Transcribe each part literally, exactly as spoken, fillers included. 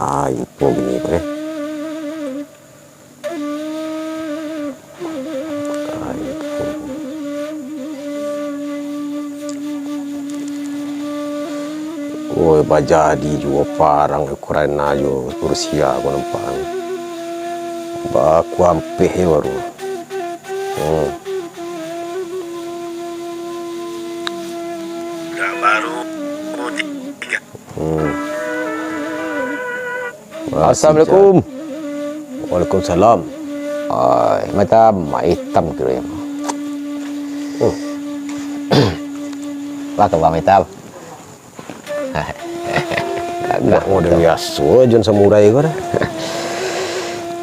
Ah, info gini ko, eh. Ah, info. Woi, bajadi juo parang Ukraina jo Rusia ko nampak. Baku ampeh baru. Hmm. Dah baru tiga. Hmm. Assalamualaikum. Waalaikumsalam. Ai, macam mak itam kiro. Hmm. Lah, ka bang itam. Nak model biaso, jan samurai ko dah.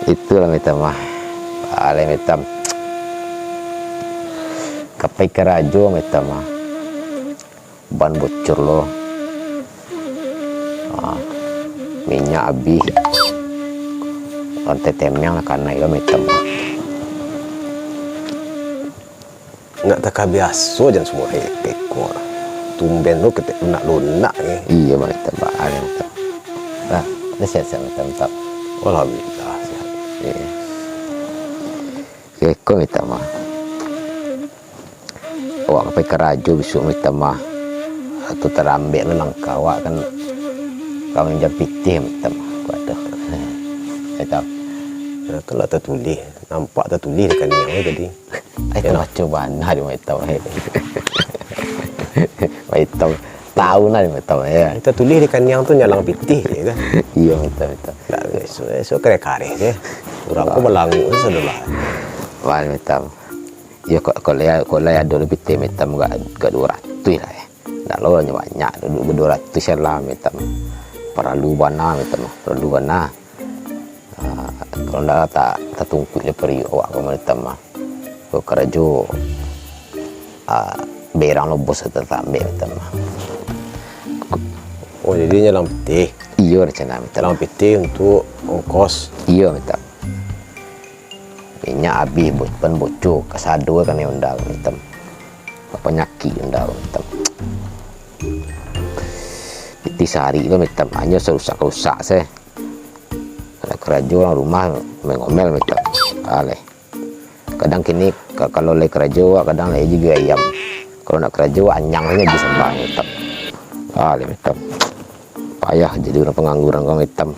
Itulah, Mitam mah. Alai, Mitam. Ka pai karajo, Mitam mah. Ban bocor lo. Ah, minyak abih. Rantai temiang lah kanai lo, Mitam mah. Nak takabiaso jan samurai ko. Tumben tu ketek lunak-lunak ni. Iyo, Mitam, baa, Mitam. Nah, dah sihat-sihat, Mitam, Mitam. Alhamdulillah, sihat. Iyo. Oke, ko, Mitam, ah. Awak ka pai karajo bisuak, Mitam, ah. Atau tarambek lo langkah awak kan. Ka minjam pitih, Mitam, ah. Waduh. Mitam. Nah, tu lah tatulih. Nampak tatulih di kaniang tu tadi. Ai, tabaco bana di Mak Itam, eh. Mak Itam, tau nah di Mak Itam, ya. Tatulih di kaniang tu nyalang pitih je kan? Iyo, Mak Itam, Mak Itam. Ndak, esok, esok kareh-kareh je. Urang ko balanguik tu sudah lah. Wah, Mak Itam. Yo, kok, kok lai, kok lai ado pitih Mak Itam gak, gak duo ratuih lah, eh. Ndak lo nyo banyak, duo, duo ratuih lah, Mak Itam. Paralu bana, Mak Itam. Paralu bana. Ah, kalau ndak, ta-, tatungkuik jo pariuak awak ko, Mak Itam mah. Ko karajo, ah, berang lo bos tatambek, Mak Itam mah. Oh, jadi nyalang pitih? Iyo, rencana, Mak Itam. Nyalang pitih untuk ongkos? Iyo, Mak Itam. Minyak abih, bo-, ban bocor, kasado kanai onda, Mak Itam. Bapanyakik onda, Mak Itam. Pitih sari lo, Mak Itam, hanyo sarusak-rusak se. Nak karajo urang rumah ngomel-ngomel, Mak Itam. Aleh. Kadang kini, ka-, kalau lai karajo, kadang lai juo ayam. Kalau nak karajo, anyang sajo di sambal, Mak Itam. Aleh, Mak Itam. Payah jadi urang pangangguran ko, Mak Itam.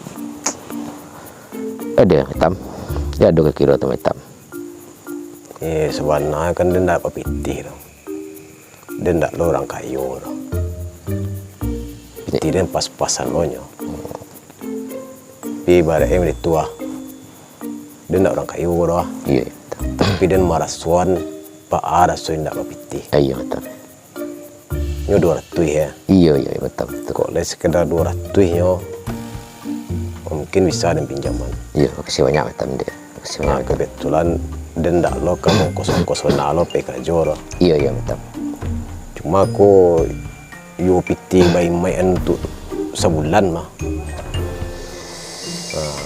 Ado, Mak Itam. Yo ado kiro-kiro tu, Mak Itam. Eh, sabananyo kan den ndak bapitih tu. Den ndak lo urang kayo tu. Pitih den pas-pasan lo nyo. Tapi ibaratnyo baitu ah. Den ndak urang kayo tu ah. Iyo, iyo. Tapi den marasoan baa raso indak bapitih. Iyo, betul. Nyo duo ratuih, ya? Iyo, iyo, iyo, betul, betul. Kok lai sekedar duo ratuih nyo, mungkin bisa den pinjaman. Iyo, makasih banyak, Mak Itam, dek. Makasih banyak, Mak Itam. Kebetulan den ndak lo ka ongkos-ongkos bana lo pai karajo lo. Iyo, iyo, Mak Itam. Cuma ko iyo pitih baimaik untuak sabulan mah. Nah.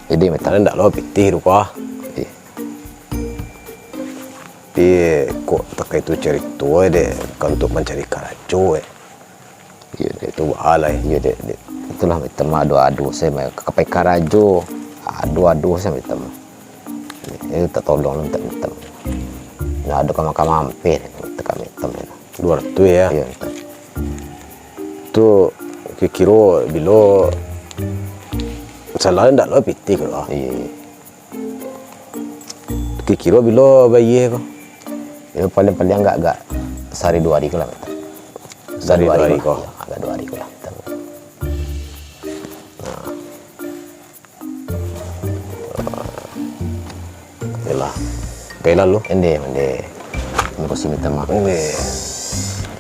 Jadi, Mak Itam. Den ndak lo pitih tu ko ah. Iyo. Tapi, kok takah itu carito, dek, bukan untuak mancari karajo, eh. Iyo, dek. Itu baa lai. Iyo, dek, dek. Itulah, Mak Itam, ado-ado se, Mak, ka pai karajo, ado-ado se, Mak Itam. Itu tatolong, Mak Itam, Mak Itam. Nah, ado ka makan mampir, Mak Itam, Mak Itam. Duo ratuih, ya? Iyo, Mak Itam. Tu, kiro-kiro bilo, salah ndak lo pitih ko lo. Iyo, iyo. Kiro-kiro bilo bayia ko? Yo, paling-paling agak-agak sahari duo hari ko lah, Mak Itam. Sahari duo hari ko? Yo, agak duo hari ko lah, Mak Itam. Nah. Yolah. Oke lah lu. Ende, ende. Terima kasih, Mak Itam, ah. Ende.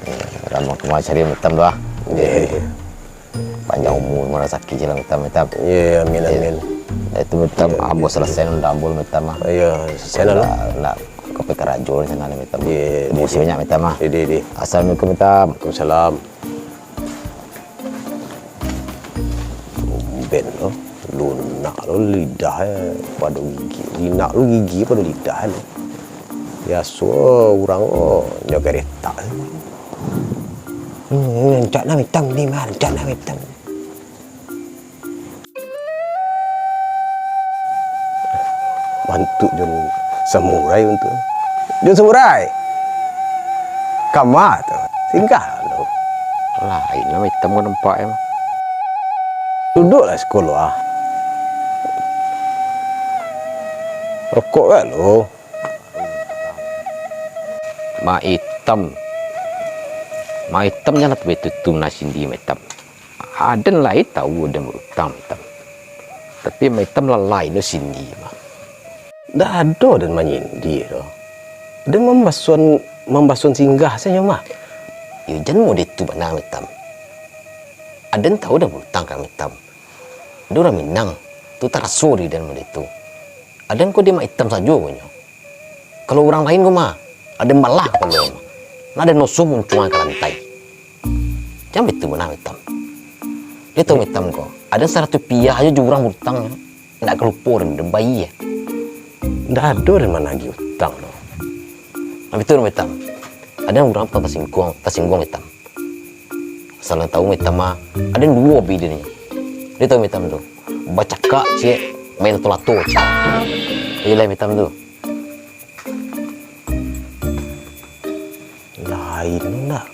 Eh, lamo ka cari Mak Itam tu, ah. Ende. Panjang umur, murah rasaki, jalan Mak Itam, Mak Itam. Iyo, amin, amin. Dah itu Mak Itam, ambo selesai nan dambul Mak Itam, ah. Iyo, selesai lah, lo. Nak, nak ka pai karajo di sinan, Mak Itam. Iyo, iyo. Makasih banyak, Mak Itam, ah. Iyo, iyo, iyo. Assalamualaikum, Mak Itam. Waalaikumsalam. Tumben lo, lunak lo lidah, eh, pado gigi. Jinak lo gigi pado lidah, eh. Biaso urang, oh, nyo garetak. Hmm, rancak nah Mak Itam ni mah, rancak nah Mak Itam. Bantuak jo samurai tu. Jo samurai. Kama tu. Singgah lo. Lain lah Mak Itam ko nampak e mah. Duduaklah siko lo ah. Rokok kan lo. Mak Itam. Mak Itam janlah baitu-itu bana sindi Mak Itam. Aden lai tahu aden barutang Mak Itam. Tapi Mak Itam lalai lo sindi mah. Ndak ado den manyindia doh. Den mambasuan, mambasuan singgah sajo mah. Iyo, jan mode tu bana Mak Itam. Aden tahu den barutang ka Mak Itam. Den urang Minang, tu taraso di den mode tu. Aden ko di Mak Itam sajo ko nyo. Kalau urang lain ko mah, aden balah kapalo mah. Nah, aden noso muncuang ka lantai. Jan baitu bana Mak Itam. Den tahu Mak Itam ko, aden saratuih piah sajo jo urang barutang, ndak ka lupo den, den bayia. Ndak ado den managih utang doh. Nah, baitu Mak Itam. Aden urang patang tasingguang, tasingguang Mak Itam. Asal den tahu Mak Itam mah, aden duo bidannyo. Den tahu Mak Itam tu. Bacakak ciek, main lato-lato ciek. Iyo lah Mak Itam tu. Lain nak.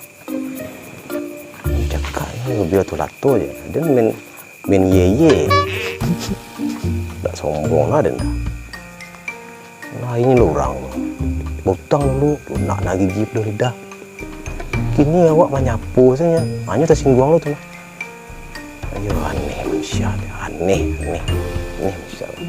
Cakak ni lebih lato-lato je. Den main, main ye-ye. Ndak sombong lah den. Lain lo urang tu. Barutang dulu, lunak nak gigi pado lidah. Kini awak manyapo sajo. Hanyo tasingguang lo tu lah. Ayo, aneh manusia tu. Aneh, aneh. Aneh manusia tu.